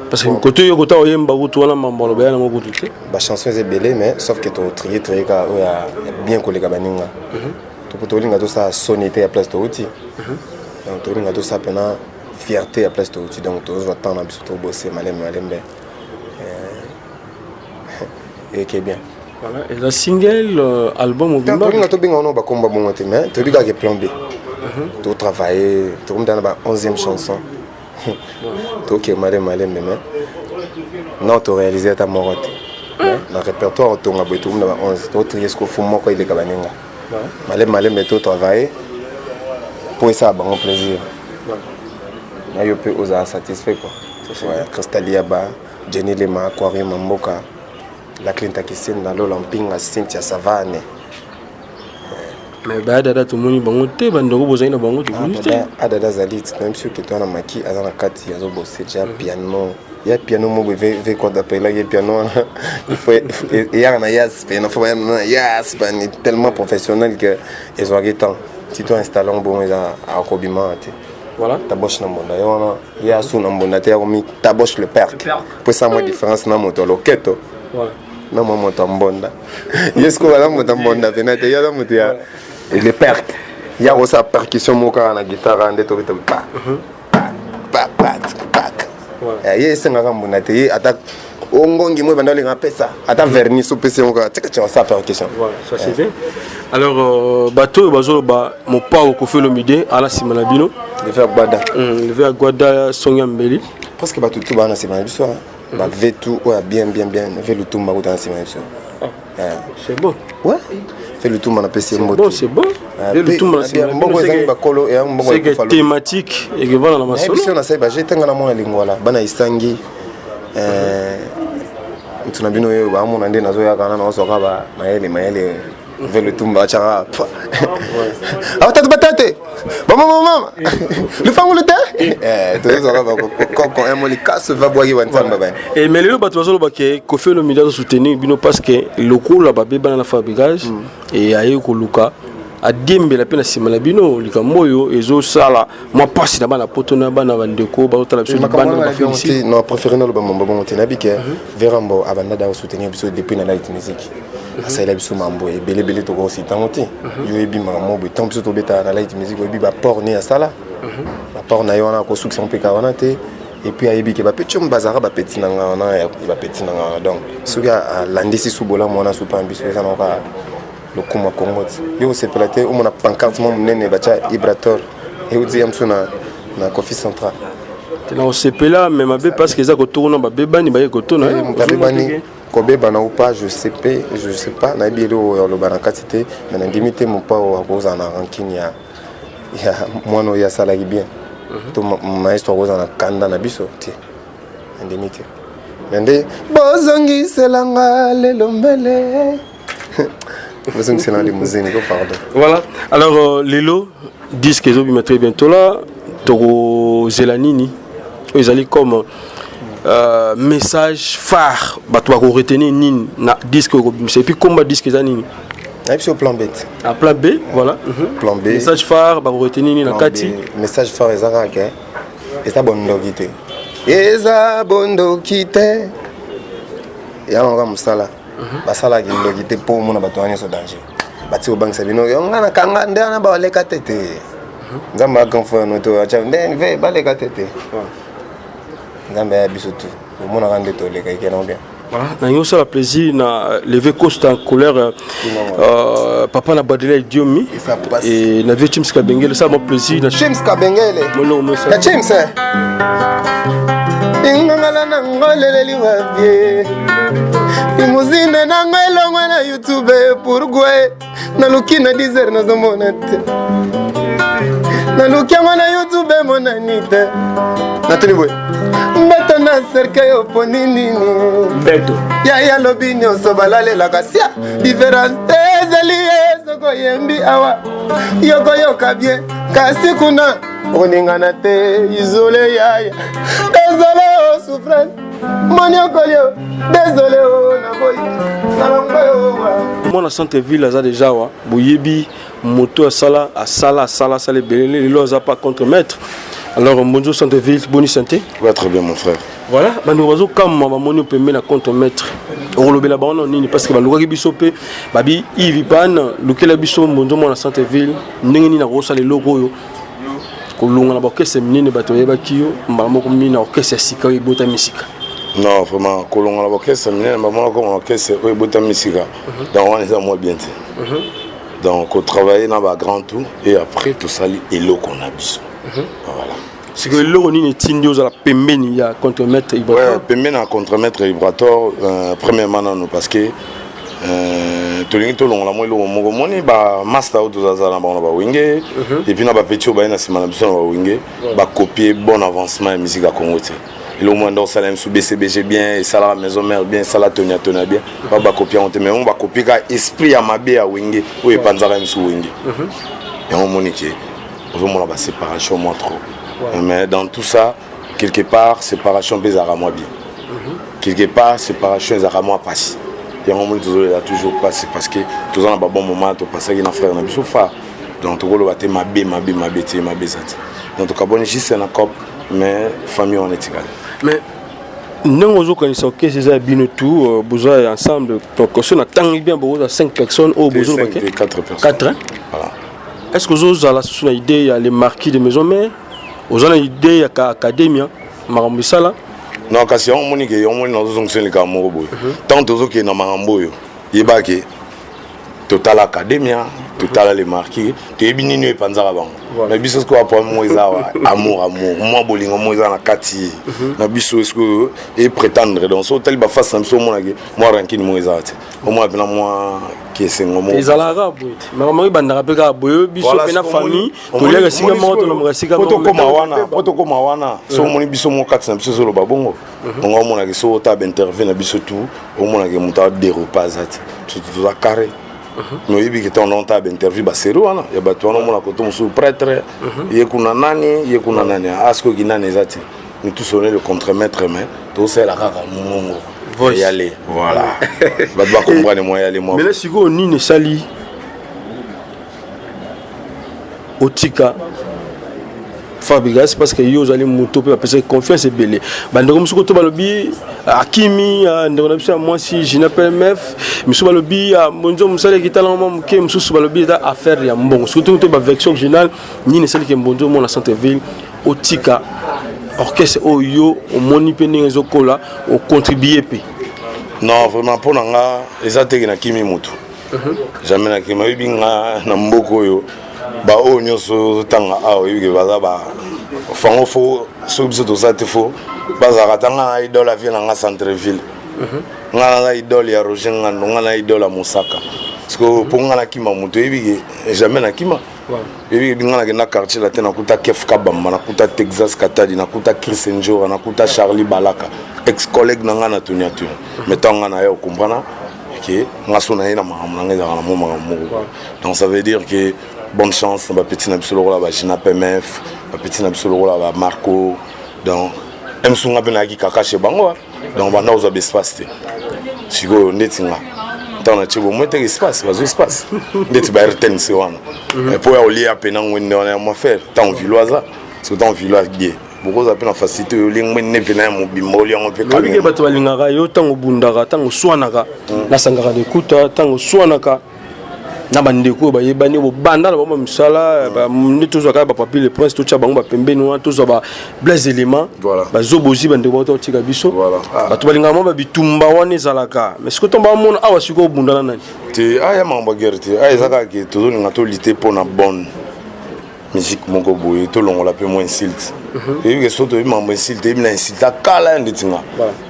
parce que côté yo kota oyemba kutu wana mambo aloba ya nango kutu te. Ba chansons eza ebele mais sauf que to trier trier kaka oyo ya bien koleka baninga. Topo tolinga tosala soni te ya place touti. Donc tolinga tosala mpena fierté ya place touti donc tozwa temps na biso tobose malembe malembe. Eke bien. Voilà, eza single euh, album mobimba. Tolinga tobenga wana bakomba bongo te mais toyebi kaka plan B. Totravaille tokomita na ba 11e chanson. Toke malembe malembe mais non toréalise ata moko te. Na répertoire otonga boye tokomi na ba 11 totrie siko fo moko eleka baninga. Malembe malembe totravaille mpo esala bango plaisir. Na yo mpe ozala satisfait quoi. Ouais, Crystal Yaba, Jenny Lema, Aquarium Mboka. La Clinta Kisinda, Lola Mpinga, Cynthia Savane. Mais ba dada tomoni bango te bandeko bozali na bango tomoni te. Adada azali même soki toa na maki aza na kati azobose ja piano ya piano moko ve kwata apelaki ye piano wana il faut eyaka na yas pe na fo baya na yas bani tellement professionnel que ezwaki temps ti to installe yango bongo eza akobima te. Voilà. Taboche na mbonda ye wana ye asu na mbonda te akomi taboche le perk po esa mwa différence na moto ya loketo na mwa moto ya mbonda ye sikoyo aza moto ya mbonda mpena te ye aza moto ya le perk ye akosala percussion moko kaka na guitare nde tobeta pa pa pa pa ye esengaka mbonda te ye ata ongongi mo ebanda olinga apesa ata vernis opesi yango kaka tika tia osala percussion. Voilà, ça c'est bien. Alors euh, bato oyo bazoloba mopao Koffi Olomide ala nsima na bino. Leve ya Gwada. Leve ya Gwada songi ya mbeli. Presque bato tout baa na nsima na biso. Ba ve tout oyo ya bien bien bien ve lutumba kuta na nsima na biso. C'est bon. Ouais. Ve lutumba napesi ye mbote. Bon, c'est bon. Ve lutumba na nsima na bino. Mbongo ezangi bakolo ya mbongo ya kufa. Thématique ekevanda na masolo. Biso na sai ba jete nga na mwana lingwala bana isangi. Mutu na bino oyo baamona nde nazoyaka na nazwaka ba mayele mayele ve lutumba atyaka abatatu batate bamamamama lufangu te tozozwaka bakoko emo likaso babwaki banzamba bani. Mais lelo bato bazoloba ke Koffi Olomide azosoutenir bino parce que lokola babebana na Fabricage e aye koluka adiembela mpe na nsima na bino likambo oyo ezosala mwa mpasi na bana poto na bana bandeko bazotala biso libanda na bafélicite. Non, préféré naloba mambo bongo te nayebi ke Verambo abanda da kosoutenir biso depuis na light music asalela biso mambo ebele ebele tokosita yango te yo oyebi makambo boye ntango biso tobetaka na light music oyebi baport ne asala baport na ye wana akosukisa mpe kaka wana te et puis ayebi ke bapeti oyo bazalaka bapeti na nga wana bapeti na nga wana donc soki alandisi su bolamu wana supa biso eza na kaka lokumu ya Congo ti yo osepela te omona pancarte mwa monene batya Ibrator euti ya mosu na na Kofi Central. Na osepela mais mabe parce que eza kotokona babebani baye kotona babebani kobebana ou pas je sais pas je sais pas nayebi eloko ya koloba na kati te mais nandimi te mopao akozala na rancune ya ya mwana oyo asalaki bien to maestro akozala na kanda na biso te nandimi te mais nde bozongiselanga lelo mbele bozongiselanga limousine ko pardon. Voilà. Alors euh, lelo disque ezobima très bientôt là tokozela nini. Oyo ezali comme euh, message phare bato bako retenir nini na disque okobimisa et puis komba disque eza nini? Nayebi biso plan B te. Ah, plan B, voilà. Plan B. Message phare bako retenir nini na kati? Message phare eza kaka eza bondoki te. Eza bondoki te. Yango kaka mosala. Basalaka kindoki te mpo omona bato wana nyonso danger. Bati kobangisa bino yo nga nakanga nde wana baleka te te. Nzambe a grand frère noto acha nde ve baleka te te. Nzambe aya biso tu. Omonaka nde toleka ekena bien. Voilà, na yo sala plaisir na lever Costa en couleur euh, papa na Badela Diomi et na vieux James Kabengele ça mon plaisir na James Kabengele. Na James. Ingangala na ngoleleli wabie. Limousine na ngai elongwa na YouTube pourquoi naluki na 10 heures nazomona te naluki yango na youtube emonani te natuni boye mbeto na cercueil oponi nini mbeto yaya lobi nyonso balalelaka sia diference ezali ye soko oyembi awa yokoyoka bien kasi kuna okoningana te isole yaya désolé o souffrance moniokoli o désolé o naboyi nalongoyo mwana centre ville aza deja awa boyebi moto asala asala asala asala ebele lelo aza pas contre maître. Alors bonjour centre ville, boni santé? Ouais, très bien mon frère. Voilà, bandeko bazokamwa bamoni pembe na contre maître, okolobela bango na nini? Parce que balukaki biso mpe babi Yves Pan lukela biso mbonzo mwana centre ville ndenge nini akosala eloko oyo kolonga na baorchestre minene bato bayebaki yo mbala moko mingi na orchestre ya sika oyo ebotami sika. Non, vraiment, kolonga na baorchestre minene bamona koma orchestre oyo ebotami sika, donc wana eza mwa bien te. Donc kotravailler na bagrand tout et après tosali eloko na biso. Voilà. Sikoyo eloko nini etindi ozala pembeni ya contremaître Ibrator? Ouais, pembeni ya contremaître Ibrator, premièrement nano parce que tolingi tolongola mwa eloko moko. Omoni bamaster oyo tozazala na bango na bawenge et puis na bapeti oyo baye na nsima na biso na bawenge, bakopie bon avancement ya musique ya Congo te. Eloko moko nde osala misu BCBG bien, esalaka Maison Mère bien, esala Tonia Tonia bien, ba bakopie yango te. Mais mo bakopie kaka esprit ya mabe ya wenge oyo epanzaka misu wenge. Yango omoni ke ozomona baséparation mwa trop, mais dans tout ça, quelque part séparation mpe ezalaka mwa bien, quelque part séparation ezalaka mwa pasi. Yango omoni tozolela toujours pasi parce que toza na babon moment topasaki na frère na biso phare. Donc tokoloba te mabe mabe mabe te, mabe eza te. Donc tokaboni juste na cop, mais famille wana etikali. Mais ndenge ozokanisa orchestre eza ya bino tout, boza ensemble, donc so natangi bien bokoza 5 personnes oyo bozoloba? 4 personnes. 4. Voilà. Est ce que ozozala susu na idée ya le marquis de Maison Mère? Oza na idée ya ka académia makambo esala? Non, kasi yango omoni ke yango omoni nazozongisa likambo moko boye. Tant tozokende na makambo oyo, yebake totala académia, totala le marquis, toyebi nini oyo epanzaka bango. Mais biso sikoyo problème moko eza awa, amour amour mwa bolingo moko eza na kati na biso sikoyo eprétendre. Donc so otali baface na biso, omonake mwa rancune moko eza te, omona mpena mwa kesengo moko. Ezalaka boye te, makambo ebandaka mpe kaka boye. Biso mpe na famille toliaka esika moko, tolomaka esika. Po tokóma wana, po tokóma wana, so omoni biso moko kati na biso ezoloba bongo, onga omonake so ota bainterview na biso tu, omonake moto aderopa aza te, surtout toza carré. Mais oyebi ke ntango naota bainterview baseri wana ya bato wana, omona koto mosusu prêtre ye kuna nani, ye kuna nani, asikoki nani eza te. Nous tous, on est le contremaître, mais tosalela kaka mongongo yale. Voilà, bato bacomprendre mwa yale mwa. Mais sikoyo nini esali otika Fabregas? Parce que yo ozali moto mpe bapesaki confiance ebele. Bandeko mosuku to balobi akimi ndeko na biso ya mwasi Gina PMF, mosusu balobi monzo mosala ekitalango mwa moke, mosusu balobi eza affaire ya mbongo. Surtout to baversion originale, nini esaliki mbonzo mona centre ville otika orchestre oyo yo omoni mpe ndenge ezokola, ocontribue mpe? Non, vraiment, mpo na nga eza teke nakimi motu, jamais nakimi. Oyebi nga na mboka oyo, baoyo nyonso ozotanga awa, oyebi ke baza ba fango fo soki biso toza te, fo bazalaka ta. Nga na idole avie na nga centre ville, nga naza idole ya Roger Ngando, nga na idole ya Mosaka. Parce que mpo nga nakima moto, oyebi ke jamais nakima. Oyebi ke nga nakenda Quartier Latin, nakuta Kef Kabamba, nakuta Texas Katadi, nakuta Chris Njora, nakuta Charlie Balaka, ex collègue na nga na Tonia Tonia. Mais ntango nga na ye okomprana ke nga so na ye na makambo na nga ezalaka na mwa makambo moko. Donc ça veut dire que bonne chance na bapeti na biso lokola bagina PMF, bapeti na biso lokola bamarco. Donc Msunga mpe nayaki kaka chez bango, donc banda kozwa baespace te. Sikoyo ndeti nga, ntango natie bomoi teke espace, bazwa espace ndeti ba RTNC wana mpo ya kolia pena ngwende wana ya mwa faire. Ntango vilo aza, soki ntango vilo adie, bokozala mpe na facilité oyo olie ngwende mpena ya mobimba, olia yango mpe. Olike bato balingaka yo ntango obundaka, ntango oswanaka, nasangaka lekuta, ntango oswanaka na bandeko oyo bayebani, bobanda na bango misala nde tozwa kaka bapapi le prince, totya bango bapembeni wana, tozwa ba Blaise élément, bazobozi, bandeko bato otika biso. Bato balingaka mwa babitumba wana ezalaka, mais sikoyo ntango bamona awa, sikoyo obundana nani? Te, aya makambo ya guerre te. Aya eza kaka ke tozolinga tolite mpo na bonne musique moko boye, tolongola mpe mwa insulte. Oyebi ke so toyebi makambo insulte, eyebi na insulte akala ya ndeti nga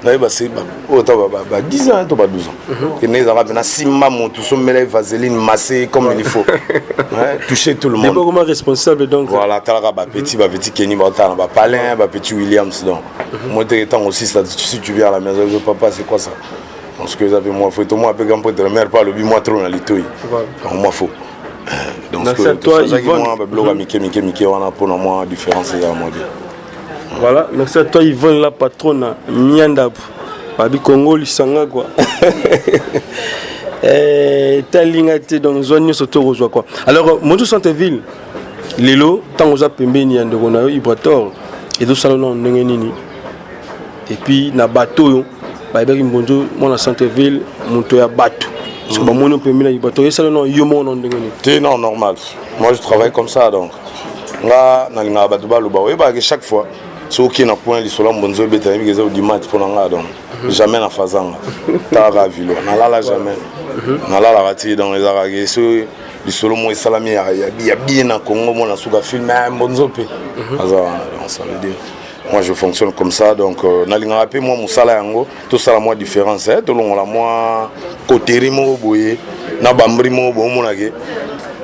nayeba se oyo ta ba 10 ans to ba 12 ans, kende ezalaka mpe nasimba motu, sombela ye vaseline, masse comme il faut, toucher tout le monde. Bakoma responsable donc. Voilà, talaka bapetit, bapetit Kenny, baotala na bapalin, bapetit Williams. Donc moi teke ntango osisa, si tu viens à la maison, papa, c'est quoi ça? Parce que eza mpe mwa fo to mwa mpe grand prêtre mare mpe alobi mwa trop na litoi, donc mwa fo. Donc tozalaki mwa babiloko ya mike mike mike wana mpona mwa différence ezala mwa bien. Voilà, merci à toi Yvonne la patronne Miandabu. Babi Congo lisanga quoi. Eh, talinga te, donc zwa nyonso tokozwa quoi. Alors Moto Centre-ville lelo, ntango oza pembeni ya ndeko na yo Ibrator, ezosala nano ndenge nini? Et puis na bato oyo bayebaki Mbonzo mwana centre-ville, moto ya bato, parce que bamoni pembeni na Ibrator, esala nano yo moko na ndenge nini? Te, non, normal, moi je travaille comme ça. Donc nga nalingaka bato baloba, oyebaka chaque fois soki okei na point lisolo ya Mbonzo ebeta, yebi eza audimat mpo na nga. Donc jamais na fazanga talaka vilo nalala, jamais nalalaka ti. Donc ezalaka ke so lisolo moko esalami ya bien na Congo, mona suka film Mbonzo mpe aza wana. Donc ça veut dire moi je fonctionne comme ça. Donc nalingaka mpe mwa mosala yango tosala mwa différence, tolongola mwa coterie moko boye na bambri moko boye, omonake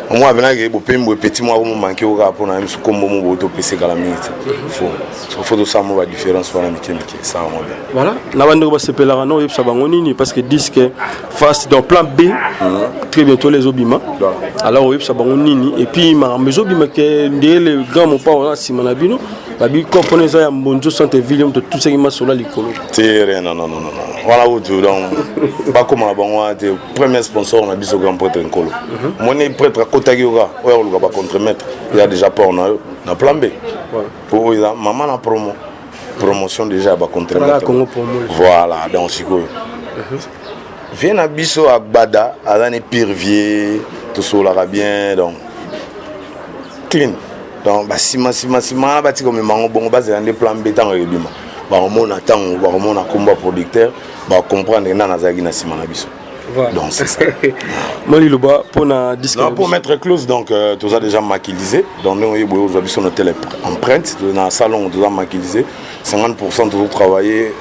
omona mpenake bopemi boye, petit moko momanke o kaka mpona ye mosu kombo mo boye topesa ekala mingi te. Faut tosala mo badifférence wana mike mike, esala mwa bien. Voilà, na bandeko basepelaka na oyebisa bango nini? Parce que disque fast dans plan B très bientôt les ezobima, alors oyebisa bango nini? Et puis makambo ezobima ke ndeye le grand mopa wana nsima na bino, babi kompona eza ya Mbonzo centre ville, moto tusaki masolo ya likolo. Te, rien, non, non, non, non, wana kutu donc bakóma na bango wana te. Premier sponsor na biso, grand prêtre Nkolo. Moni prêtre akotaki yoka oyo akoluka bacontremaître, ya déjà port na yo na plan B, po oyo eza mama na promo, promotion déjà ya bacontremaître. Voilà, donc sikoyo vie na biso Agbada aza ne pire vie, tosololaka bien, donc clean. Donc basima nsima nsima wana batika komema yango bongo, bazela nde plan B. Ntango ekebima, bakomona, ntango bakomona kombo ya producteur, bacomprendre nani azalaki na nsima na biso. Donc c'est ça. Moi liloba mpona disque. Non, pour mettre close, donc toza déjà makilisé. Donc ndenge oyebi boye, ozwa biso na tele empreinte na salon, toza makilisé 50, toujours travailler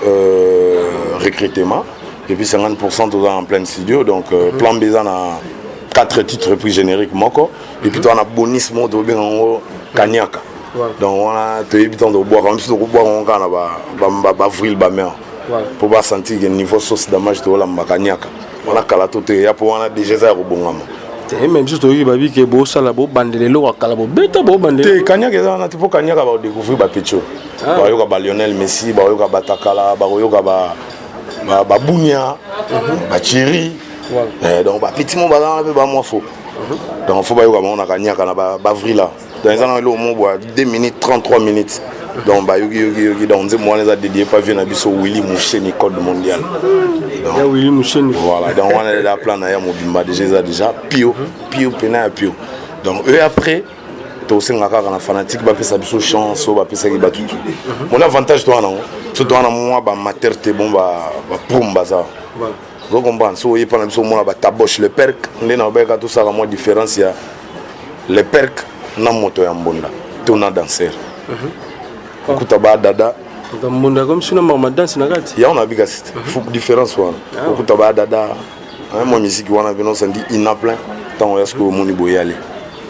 recrutement, et puis 50 toza en plein studio. Donc plan B eza na 4 titres, puis générique moko, et puis toza na bonus moko tobenga yango Kaniaka. Donc wana toyebi ntango tokobwaka biso, tokobwaka yango kaka na baavril, bamare, mpo basentir ke niveau sauce damage tokolamba kaniaka wana kala to te ya, mpo wana déjà eza ya kobongama. Te, me biso toyoki babi ke bosala, bobandela eloko ya kala, bobeta, bobandela. Te, kaniaka eza wana te, mpo kaniaka badécouvrir bapetio, bakoyoka balionel Messi, bakoyoka batakala, bakoyoka babunia, bachiri. Donc bapeti mo baza wana mpe bamwa fo, donc fo bayoka bango na kaniaka na baavril. Donc eza na eloko moko boya 2 minutes 33 minutes, donc bayoki yoki yoki. Donc nzembo wana eza dédié pa vie na biso Willy Musheni, code mondial. Ya Willy Musheni. Voilà, donc wana eza plan na ya mobimba déjà, eza déjà pio pio pena ya pio. Donc eux après tosenga kaka na fanatique bapesa biso chance oyo bapesaki batutu. Mon avantage to wana yango so to wana mwa bamater te, bon, baprom baza ozo comprendre. So oyepa na biso, omona bataboche le perk nde na bayeka, tosala mwa différence ya le perk na moto ya mbonda to na danser okuta badada. Mbonda comme sino mama danse na kati. Yango na bika site différence wana, okuta badada mwa musique wana bino osandi ina plein. Ntango ya sikoyo omoni boyale,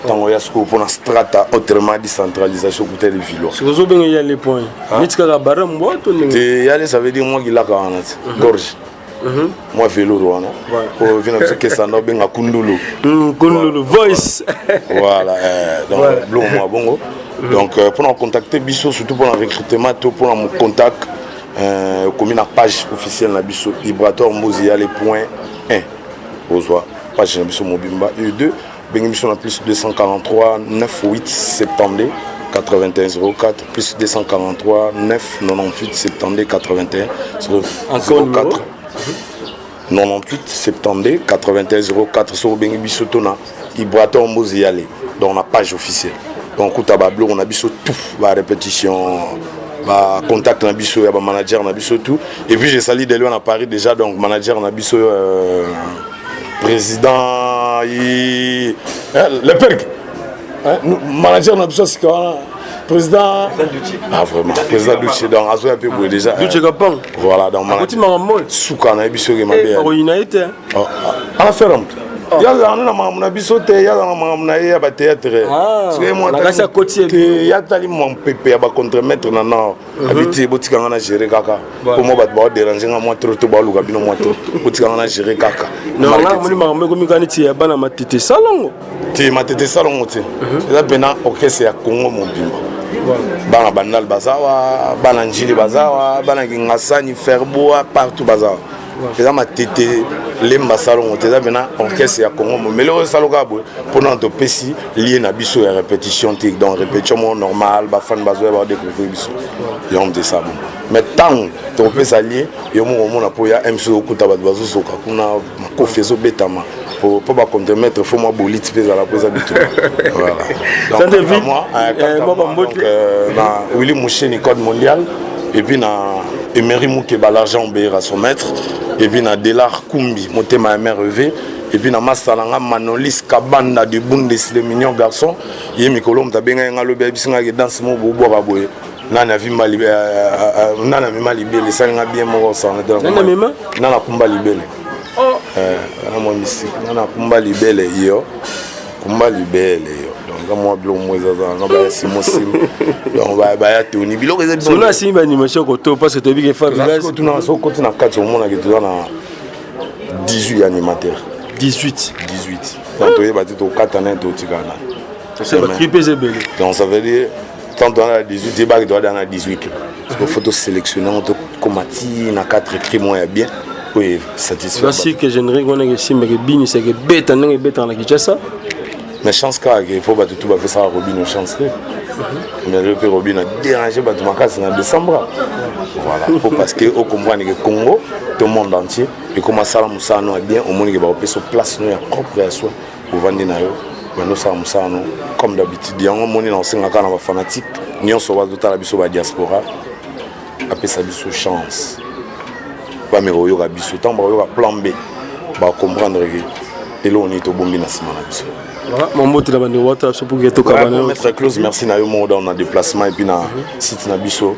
ntango ya sikoyo mpona strata, autrement décentralisation, okuta le vilo. Ozobenga yale point neti kaka barambo to ndenge? Te, yale ça veut dire mwa kilaka wana ti gorge, mwa velours wana oyo vina biso kesanda obenga kundulu. Kundulu voice. Voilà, donc biloko mwa bongo. Donc mpona contacter biso, surtout mpona recrutement to mpona contact, okomi na page officielle na biso, Ibrator Mbuzi Yale point 1, ozwa page na biso mobimba. U2 bengi biso na plus 243 98 72 81 04, plus 243 9 98 72 81 04, 98 72 81 04. Soki obengi biso to na Ibrator Mbuzi Yale, donc na page officielle, donc kuta babiloko na biso tout, barépétition, bacontact na biso ya bamanager na biso tout. Et puis je salue de loin à Paris déjà, donc manager na biso, président le perk, manager na biso sika wana, président, ah vraiment, président Duche. Donc azoya mpe boye déjà. Duche Kapang. Voilà, donc akoti makambo. Suka nayebi soki mabe. Akoyina ye te. Affaire moto yazala na makambo na biso te, yazala na makambo na ye ya batéâtre. Ya tali mwa mpepe ya bacontremaître na nord abi te, botikanga na gérer kaka po mwa bato baodéranger nga mwa trop, to baoluka bino mwa trop, botikanga na gérer kaka. Moni makambo ekomi kaka neti ya bana Matete Salongo. Te, Matete Salongo te, eza mpena orchestre ya Congo mobimba. Bana Bandal bazawa, bana Njili bazawa, bana Kingasani, Ferboa, partout bazawa. Eza Matete Lemba Salongo te, eza mpena orchestre ya Congo. Momele oyo esaloka boye mpona topesi lieu na biso ya répétition te, donc répétition moko normal, bafani bazoya badécouvrir biso, yango te esa bon. Mais ntango tokopesa lieu, yo moko omona mpo ya mc, okuta bato bazosoka kuna, makofi ezobetama mpo bacontremaître, faut mwa boliti mpe ezala mpo eza bitu. Voilà, donc na Willy Moucheni, code mondial, et puis na Emery Mukeba, l'argent obéir à son maître, et puis na Delar Kumbi, motema ya mère rêvé, et puis na masala nga Manolis Kabanda de Bundes, le mignon garçon. Ye mikolo moto abengai nga lobi, ayebisi nga ke danse moko bobwaka boye, nani avimba, nani amema libele, esali nga bien moko osana. Nani akumba libele na mwa misiki, nani akumba libele, yo kumba libele yo. Donc eza mwa biloko moko ezazala na baya simosimo, donc baya toni biloko eza. Solo asimbi baanimation koto, parce que toyebi ke Fabrigas soki okoti na kati, omonaki toza na 18 animateur. 18? 18. Donc toyeba te tokata nani, totikala nani. Bacri mpe eza ebele. Donc ça veut dire tant toza na 18, yebaki toza na 18 cri, parce que faut tosélectionne yango, tokoma ti na 4 cri moko ya bien oyo satisfait. Basike générique wana esimbaka, ebinisaka, ebeta ndenge ebetaka na Kinshasa. Mais chance kaka ke fo bato tu bapesaka Robino chance te, mais lelo mpe Robino adérange bato makasi na décembre. Voilà, po parce que ocomprendre ke Congo to monde entier ekoma asala mosala no ya bien, omoni ke bakopesa place no ya propre ya soi, ovandi na yo, bando osala mosala no comme d'habitude. Yango omoni na osengaka na bafanatique nyonso bazotala biso, badiaspora, apesa biso chance, bameka koyoka biso. Ntango bakoyoka plan B, bacomprendre ke eloko nini tobombi na nsima na biso. Mambote na bandeko batala biso pour que tokabana. Maître Close, merci na yo moko donc na déplacement et puis na site na biso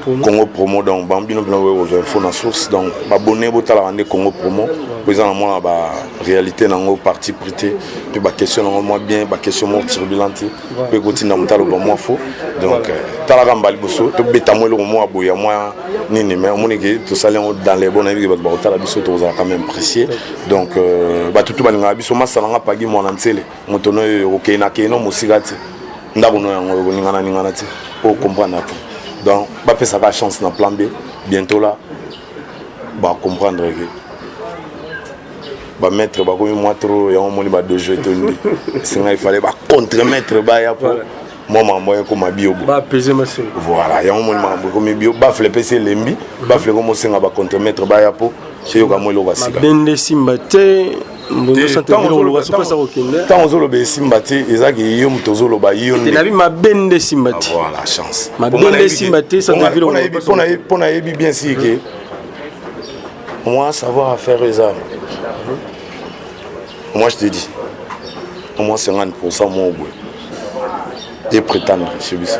Congo Promo. Donc bambino mpena boye kozwa info na source, donc babone botalaka nde Congo Promo po eza na mwana baréalité nango, parti pris te, mpe baquestion nango mwa bien, baquestion moko turbulent te mpe ekotinda moto aloba mwa faux. Donc talaka mbala liboso tobeta mwa eloko mwa boye ya mwa nini, mais omoni ke tosali yango dans les bon, nayebi ke bato bakotala biso, tokozala quand même précieux. Donc bato tu balingaka biso, masala nga pagi mwana ntsele, moto no oyo okei na kei no mosika te, ndako no yango ekoningana ningana te po comprendre te. Donc bapesaka chance na plan B, bientôt là bacomprendre ke bamaître bakomi mwa trop. Yango omoni badojo etondi, esenga ifale bacontremaître baya po mwa makambo ekoma bio. Bapese masolo. Voilà, yango omoni makambo ekomi bio, bafle epesi elembi, bafle ekomosenga bacontremaître baya po eyoka mwa eloko ya sika. Mabende esimba te. Ntango ozoloba esimba te, ezaki yo moto ozoloba yo. Nabi mabende esimba te. Voilà, chance. Mabende esimba te. Mpo nayebi bien si ke moi savoir à faire eza. Moi je te dis, au moins 50% moko boye et prétendre chez biso,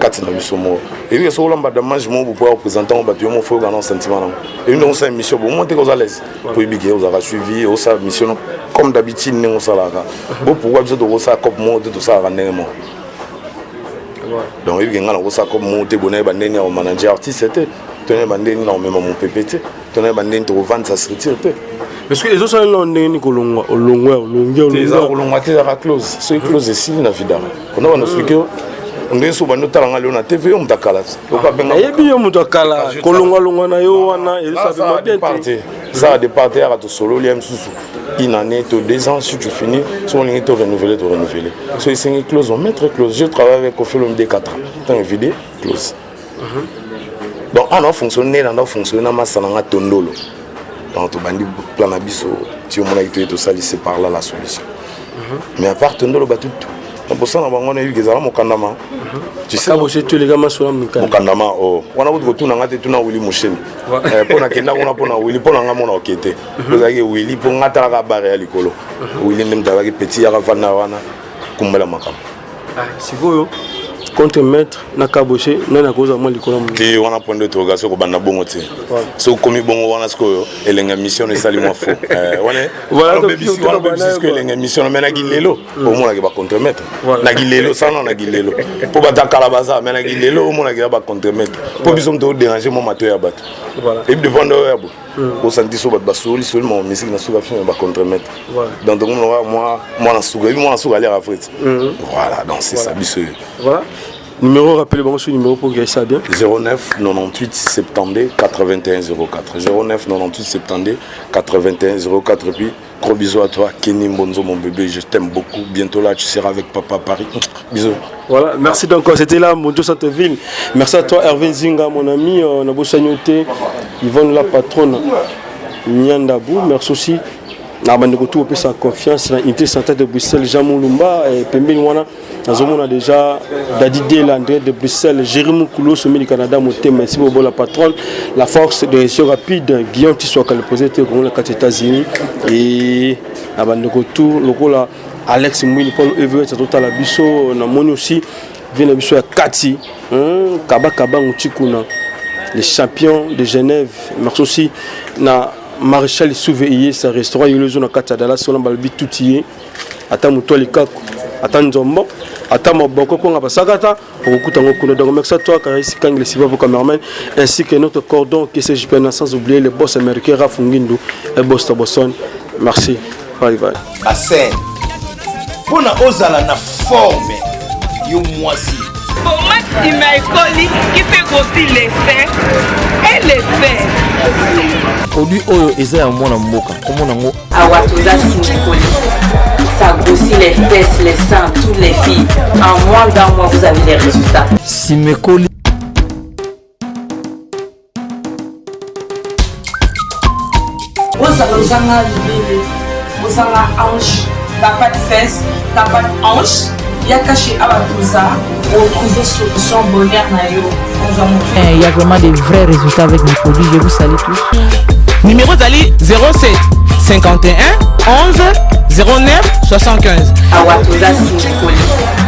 kati na biso moko ebi soki olamba damage moko po représente ngo bato, yo moko foyoka na sentiment nango ebi ndenge osala émission bo mo te, koza l'aise po yebi ke ozalaka suivi, osala mission comme d'habitude ndenge osalaka bo. Pourquoi biso tokosala cope moko te, tosalaka ndenge moko? Donc oyebi ke ngai nakosala cope moko te, bonayeba ndenge ya komanager artiste te, tonayeba ndenge na komema mopepe te, tonayeba ndenge tokovandisa structure te. Parce que ezosala nao ndenge nini kolongwa, olongwa, olongi? Eza kolongwa te, ezaka close. Soki close esili na vidaka kona bana soki. Ndenge so bandi otala nga lelo na TV, yo moto akala. Nayebi yo moto akala, kolongwalongwa na yo wana ezosabima bien te. Sala départ te, yaka tosololi ya mosusu une année to 2 ans. Si tu finis, so olingi to renouveler, to renouveler. So esengi clause, on mettre clause. Je travaille avec Koffi Olomide 4 ans, ntango evide clause. Donc awa na fonctionne nde nanda fonctionne na masa na nga Tondolo. Donc tobandi plan na biso ti omonaki toye tosali, c'est par là la solution. Mais à part Tondolo, bato mposa na bango nayebi ezala mokandama. Tu sais, toleka masolo mikanda. Mokandama o wana kutu kotuna nga te, tuna Wili Mosheni mpo nakenda kuna mpo na Wili, mpo na nga mona oke te. Ozalaki Wili mpo nga talaka bare ya likolo. Wili nde moto azalaki petit, yaka vanda wana kumbela makambo. Sikoyo contre maître na Kaboshe, nani akozwa mwa likolo? Te, wana point d'interrogation. Kobanda bongo te. Soki okomi bongo wana, sikoyo elenge mission esali mwa faux wana. Obebisi sikoyo elenge mission. Me naki lelo omonaki bacontremaître, naki lelo sana, naki lelo mpo bato akala baza, me naki lelo omonaki ya bacontremaître mpo biso moto odérange mwa mato ya bato ebi devant oyo ya bo osanti so bato basoli soli mwa musique na suka film bacontremaître. Donc tokomonaka mwa mwana suka ebi mwana suka aliaka frite. Voilà, donc c'est ça biso. Voilà. Numéro, rappelez bon ce numéro pour que ça bien. 09 98 72 81 04. 09 98 72 81 04. Et puis, gros bisous à toi, Kenny Mbonzo, mon bébé, je t'aime beaucoup. Bientôt là, tu seras avec papa à Paris. Bisous. Voilà, merci donc. C'était là, Mondio Santeville. Merci à toi, Hervé Zinga, mon ami, Nabo Sanyote, Yvonne la patronne, Nyandabou. Merci aussi. Na bandeko tu opesa confiance na unité santé de Bruxelles, Jean Moulumba pembeni wana nazomona déjà Dadi Del André de Bruxelles, Jérémy Koulo sommet du Canada motema esi bobo la patronne, la force de réaction rapide, Guillaume Tiswaka, le président Congo na kati États-Unis, et na bandeko tu lokola Alex Mwini Paul Everett atotala biso. Namoni aussi vie na biso ya kati Kaba Kaba Nguti kuna, les champions de Genève. Merci aussi na Maréchal Souve sa restaurant yolo na kati ya Dallas wana, balobi tuti ye ata moto alikako, ata nzombo, ata maboko konga basakata okokuta yango kuna. Donc merci à toi, Karaisi Kangi, le Siva cameraman, ainsi que notre cordon KCJPN, sans oublier le boss américain Raf Ngindu et boss Boston. Merci, bye bye. Bassin mpona ozala na forme, yo mwasi. Pommade Simaekoli qui fait grossir les seins et les fesses. Produit oyo eza ya mwana mboka, komona yango. Awa toza Simekoli. Ça grossit les fesses, les seins, toutes les filles. En moins d'un mois, vous avez les résultats. Simekoli. Ozala ozanga libele, ozanga hanche, t'as pas de fesses, t'as pas de hanche, yaka chez Awa Toza, retrouver solution bonheur na yo. Ozwa motu. Il y a vraiment des vrais résultats avec mes produits. Je vous salue tous. Numéro ezali 07 51 11 09 75. Awa toza Simekoli.